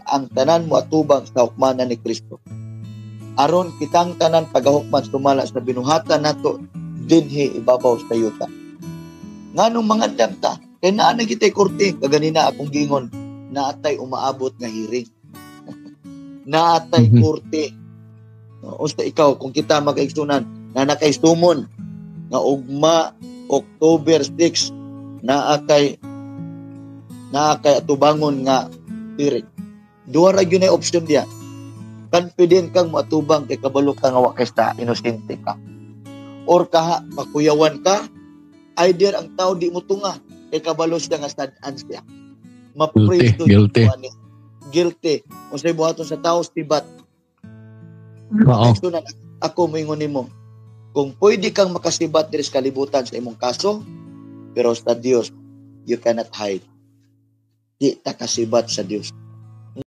Ang tanan mo atubang sa hukmanan ni Kristo. Aron kitang tanan pagahukman sumala sa binuhatan nato dinhi ibabaw sa yuta. Nganong mangandam ta? Kay naa na kitay korte, kaganina akong gingon, naatay umaabot nga hearing. Naatay korte. No, unsa ikaw kung kita magaigsunan na nakaisumon nga ugma October 6 naa kay atubangon nga hearing? Duha ra gyud nay option diya. Confident kang moatubang kay kabalo ka nga wa kay sa inosente ka. Or kaha makuyawan ka, either ang tao di mo tunga kay kabalo siya nga sad-an siya. Mapriso. Guilty, guilty. Ani. Guilty. Unsay buhaton sa tao, sibat. Igsunan, ako moingon nimo. Kung pwede kang makasibat diri sa kalibutan sa imong kaso, pero sa Dios you cannot hide. Di ta kasibat sa Dios.